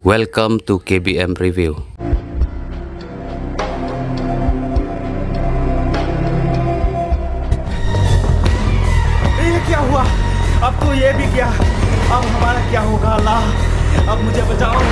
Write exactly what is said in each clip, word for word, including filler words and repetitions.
Welcome to K B M Review. ये क्या हुआ? अब तो ये भी गया। अब हमारा क्या होगा अल्लाह? अब मुझे बचाओ।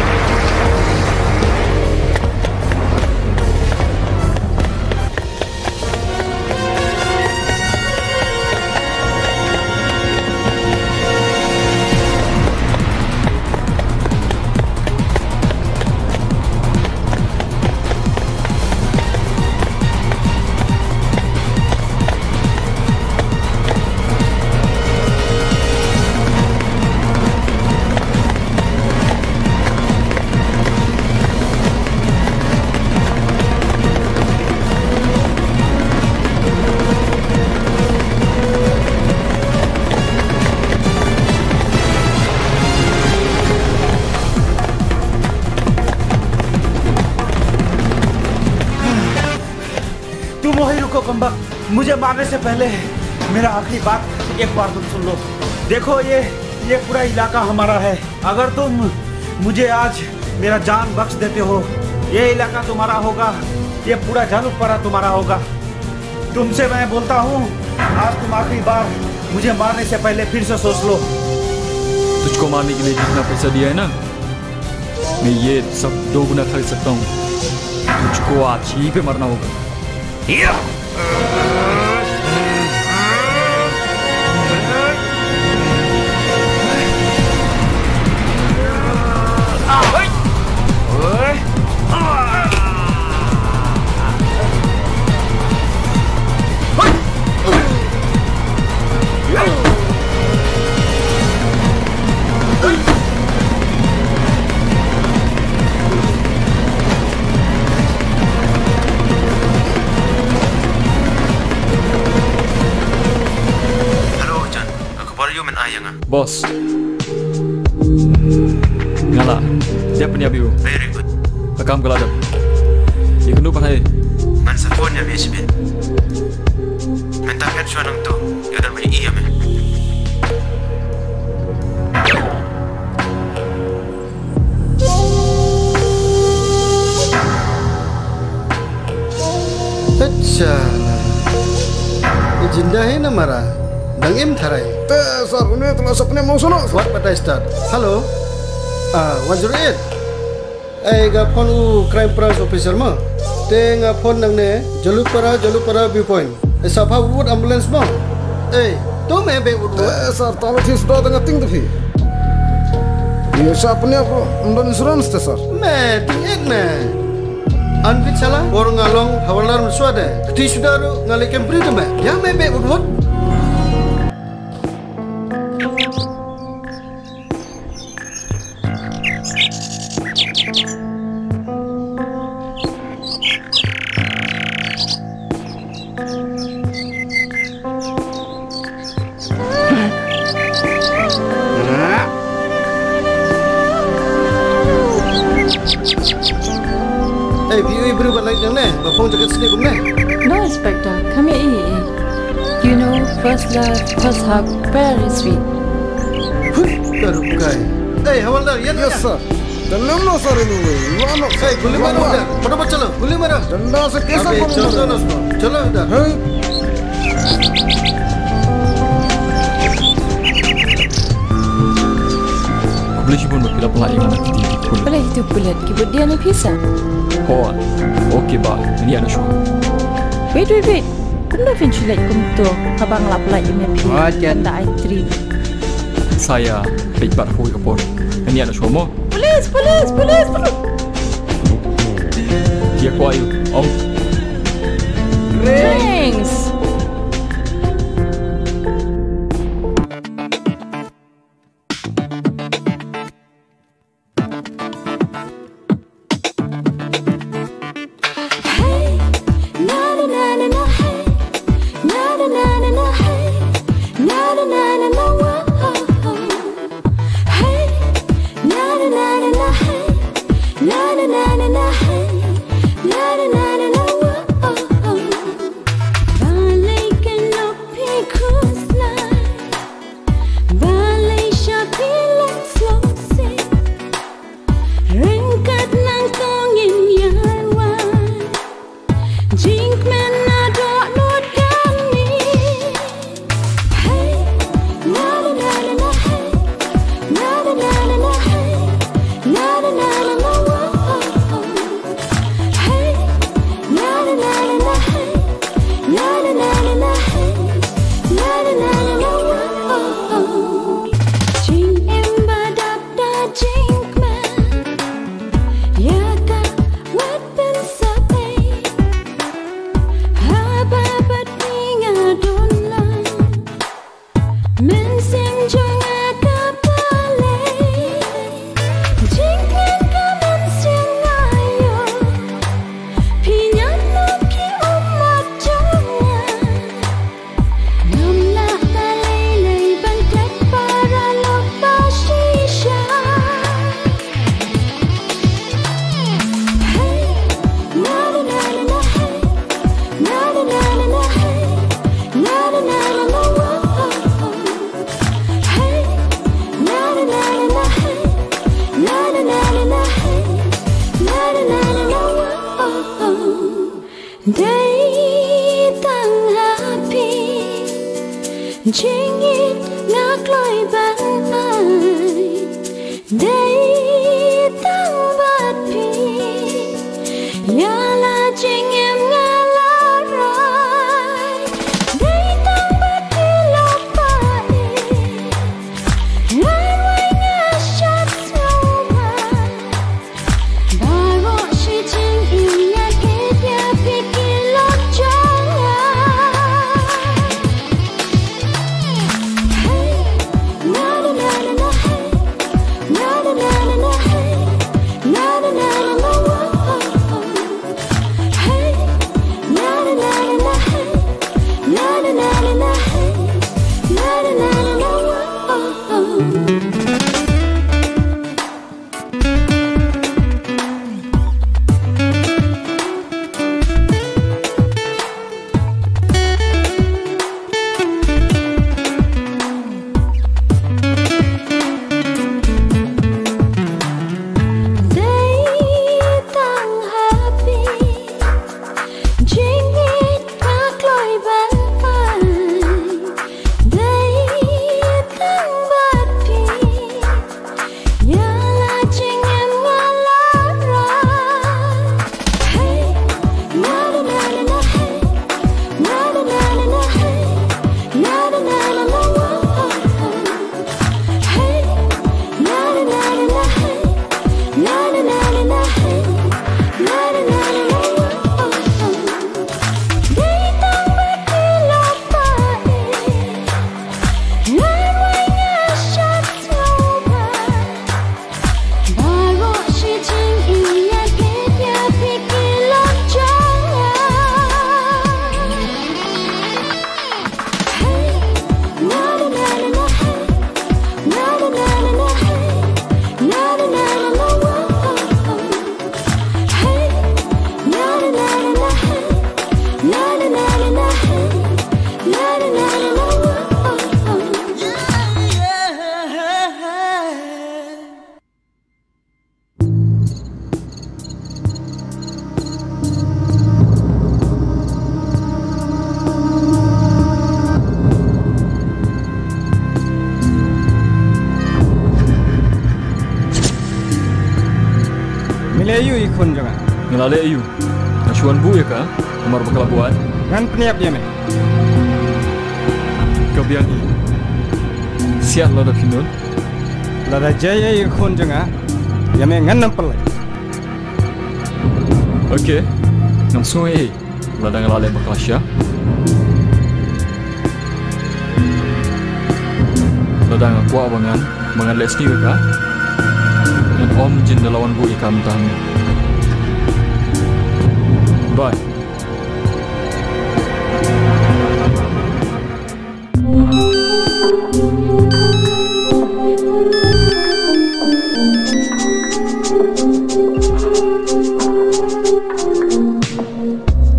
तुम वहीं रुको कमबख्त, मुझे मारने से पहले मेरा आखिरी बात एक बार तुम सुन लो। देखो, ये ये पूरा इलाका हमारा है। अगर तुम मुझे आज मेरा जान बख्श देते हो, ये इलाका तुम्हारा होगा, ये पूरा जालूकपारा तुम्हारा होगा। तुमसे मैं बोलता हूँ, आज तुम आखिरी बार मुझे मारने से पहले फिर से सोच लो। तुझको मारने के लिए जितना पैसा दिया है ना, मैं ये सब दो गुना खरीद सकता हूँ। तुझको आज यहीं पे मरना होगा। Hello, Jan. Ka khubor aïu men ai ïa nga? Boss. Nga la dep pynïap ïa u. Very good. Ka kam ka la dep. Ïa kano pat hai? Ngan sa phone ïa me shibit. Mynta phet shuwa nangto. Ïoh don ba ïohi ïa me. Acha. Ye jinda hi na mara. Dang im tharai. Te sir, une te la sap ne mo sono. Wat patai start. Hello. Ah, one zero eight. Ei, nga phone u crime branch officer mo. Te nga phone nangne Jalukpara, Jalukpara viewpoint. Ei, sa pha wut ambulance mo. Ei, to me be wut wut. Eh, sir, talo thi suda tanga ting tu phi. Ye sa pune ko, undon insurance te, sir. Me, ting ek me. An bit sala, bor nga long, hawaldar mswade. Kti suda ru, nga lekem bri de me. Ya me be wut wut. Hey, phi ïohi briew ba lait nangne, ba phong jaket sne kumne? No, Inspector, kham ïohi. You know, first love, first hug, very sweet. Huh, ka rukai. Hey, hawaldar, ïa. Yes, sir. Dalam no sir ini, weh. Wano? Hey, guli maro, udah. Pada baca lo, guli maro. Danda se kesa. Abe, pun chalo, chalo, chalo, udah. Hey. Khublei shibun ba phi la pynlait ïa nga na kti ki pulit. Balei tu pulit ki bud dia ni pisa? Hooid. Okay bah, ngan ïa na shuwa. Wait, wait, wait. Kumno phin shu leit kumto haba nga la pynlait ïa me phi. Hooid, Jan. Ynda ai tri. Sa ïa peit bad kawei ka por. Ngan ïa na shuwa mo. Police, police, police, police. Ïa kwah ïa u. Ong. Drinks. Balei kynnoh phi khuslai? Balei sha phi leh slow seh? Kat nangta ngin ïa wan. Jingkmen na dohnud kane. Hey, na na na na na, hey. Na na na na na, hey. Na na na na na, oh, oh, oh. Hey, na na na na na, hey. Na na na na na, hey. Na na na na na, oh, oh, oh. Jingim ba dap da jingkmen. Ïa ka wat pynsaphriang. Haba bad phi nga don lang. Mynsiem jong nga ka balei. Jingkmen ka mynsiem nga ïoh. Phi ñiad noh ki ummat jong nga. Ngam lah ta lei lei ban klet paralok ba shisha. Hey, na na na na na, hey. Na na na na na, hey. Na na na na na, oh, oh, oh. Hey, na na na na na, hey. Na na na na na, hey. Na na na na na, oh, oh, oh. Dei tang ha phi jingïeit nga kloi ban ai. Dei tang bad phi ïa la jingim nga la rai. Dei tang bad phi la pait. Nga wai nga shad sngewbha. Baroh shi jingim ïa kit ïa phi ki lok jong nga. Hey, na na na na na, hey. Na na na na na, hey. Na na na na na, oh, oh, oh. Hey, na na na na na, hey. Na na na na na, hey. Na na na na na, oh, oh, oh. Dei tang ha phi jingïeit nga kloi ban ai. Dei tang bad phi ïa la jingim nga la rai. Hey, na na na na na, hey. Na na na na na, hey. Na na na na na, oh, oh, oh. Hey, na na na na na, hey. Na na na na na, hey. Na na na na na, oh, oh, oh. Dei tang bad phi la pait. Nga wai nga shad sngewbha. Baroh shi jingim ïa kit ïa phi ki lok jong nga. Hey, na na na na na, hey. Na na na na na, hey. Na na na na na, oh, oh, oh. Hey, na na na na na, hey. Na na na na na, hey. Na na na na na, oh, oh, oh. Me leh aïu ïa i khun jong nga? Nga la leh aïu? Nga shu wan buh ïa ka namar ba ka la buaid. Ngan pynïap ïa me. Ka biang hi. Siat lada phi nud. Lada jia ïa i khun jong nga, ïa me ngan ym pynlait. Okay. Ngam sngew ei ei lada nga la leh bakla sha. Lada nga kwah ba ngan, ba ngan leh sniew ïa ka, ngan ym jin da la wan buh ïa ka mynta hangne. Bye.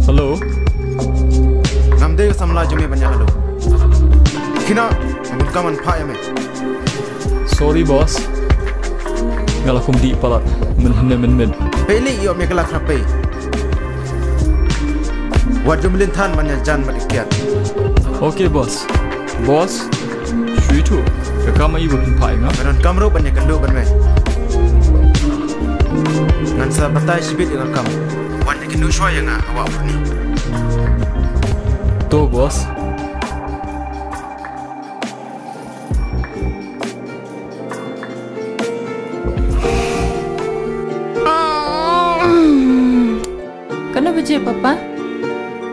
Hello. Ngam dei ka samla jong me ban ïa hello. Khie noh, ngam kam ban phah ïa me. Sorry boss. Ka la kum dih palat mynhynne mynmiet. Peit lei ïoh me ka la khnap pei. Wat ju mlien than ban ïa jan mat ïa kiad. Okay boss. Boss, shu ïathuh ka kam aïu ba phin phah ïa nga? Nga donkam ruh ban ïakynduh bad me. Ngan sa batai shibit ïa ka kam. Wan ïakynduh shuwa ïa nga ha wah pyrthei. To boss. Katno baje, Papa?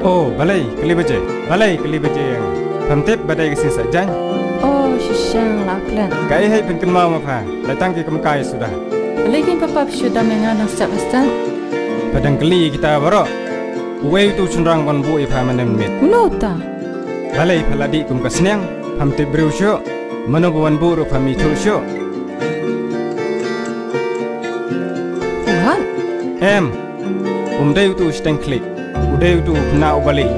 Oh, balei kylli baje? Balei kylli baje ïa nga? Pham tip ba dei ka sngi Saitjaiñ? Oh, shisha nga la klet. Kaei hei pynkynmaw ma pha? Lait tang ki kumkai suda. Balei kein Papa phi shu dam ïa nga dang step ba step? Pha dang kylli kita baroh. Uei utu u shynrang ban buh ïa pha mynne mynmiet? Uno uta? Balei pha la dih kum ka sniang? Pham tip briew shuh. Mano ba wan buh ruh pham ithuh shuh. What? Em. Um dei utu u shiteng khlieh. U dei utu u khynnah u balieh.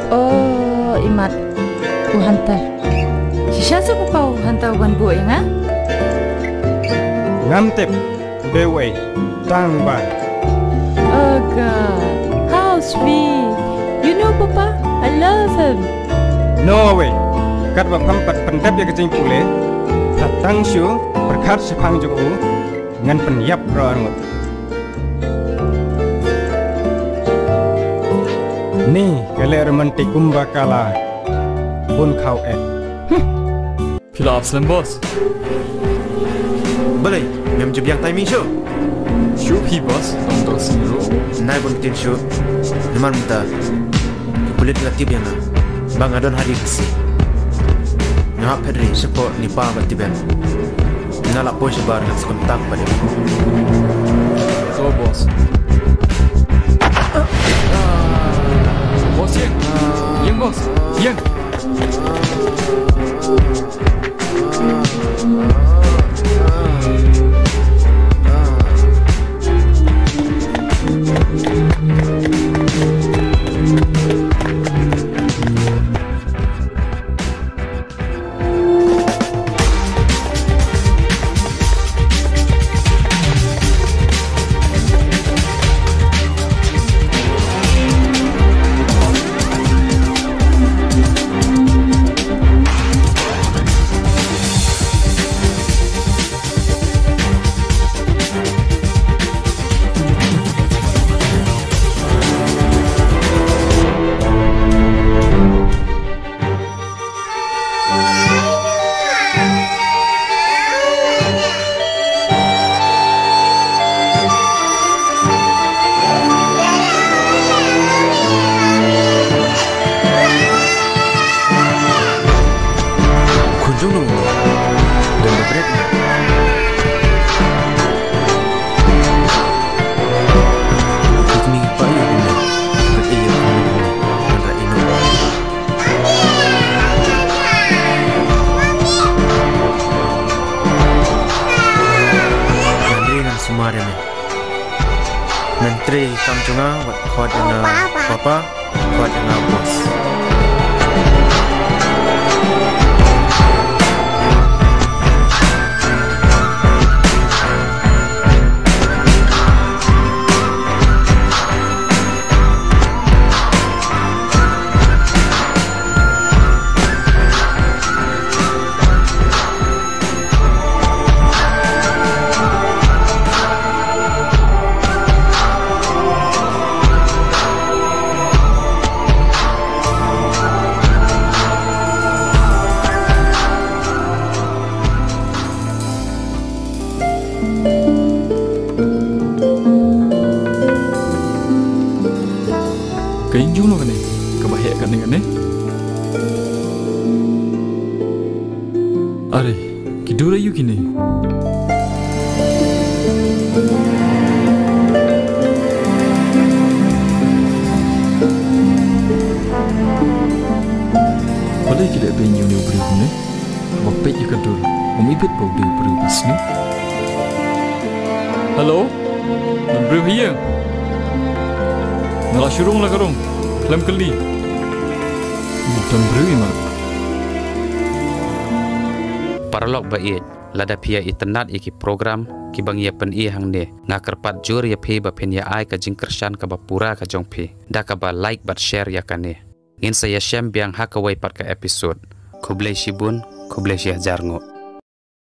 Oh, imat. U Hunter. Shisha seh Papa u Hunter u wan buh ïa nga? Ngam tip. Dei uei? Tang ba. Oh God, how sweet. You know, Papa, I love him. No way. Katba pham pat pyndep ïa ka jingpule, pha tang shu pyrkhat shaphang jong u, ngan pynïap baroh arngut. Ni ka leh romantic kumba ka la bun khaw eh. Phi la ap slem, boss. Balei mem ju biang timing shuh? Shuh phi, boss, tang tang sngewthuh. Nai bym ktien shuh. Namar mynta ki pulit ki la tip ïa nga ba nga don ha ri Khasi. Nga hap phet ri shapoh Nepal bad Tibet. Nga la poi shabar ngan sa kontak bad ïa phi. So, boss. Boss, ïeng. Ïeng, boss. Ïeng. Khun jong u don ba bret. Khun ni pa ïa u ne. Ka ei ïa u ne. Ka ei ïa u ne. Ngan ri ngan sumar ïa me. Ngan trei kam jong nga wat khot ïa nga papa, khot ïa nga boss. Ka ïing jong no kane, kaba heh kane kane. Are, ki dur aïu kine? Balei ki leh peit ïa une u briew kumne? Ba peit ïa ka dur, um ibit ba u dei u briew ba sniew. Hello? Don briew ha ïing? Nga la shu rung la ka rung. Khlem kylli. Don briew i ma. Paralok ba ïeit. Lada phi ïa itynnad ïa ki program kiba ngi ïa pyni hangne, nga kyrpad jur ïa phi ba phin ïa ai ka jingkyrshan kaba pura ka jong phi da kaba like bad share ïa kane. Ngin sa ïashem biang ha kawei pat ka episode. Khublei shibun, khublei shihajar nguh.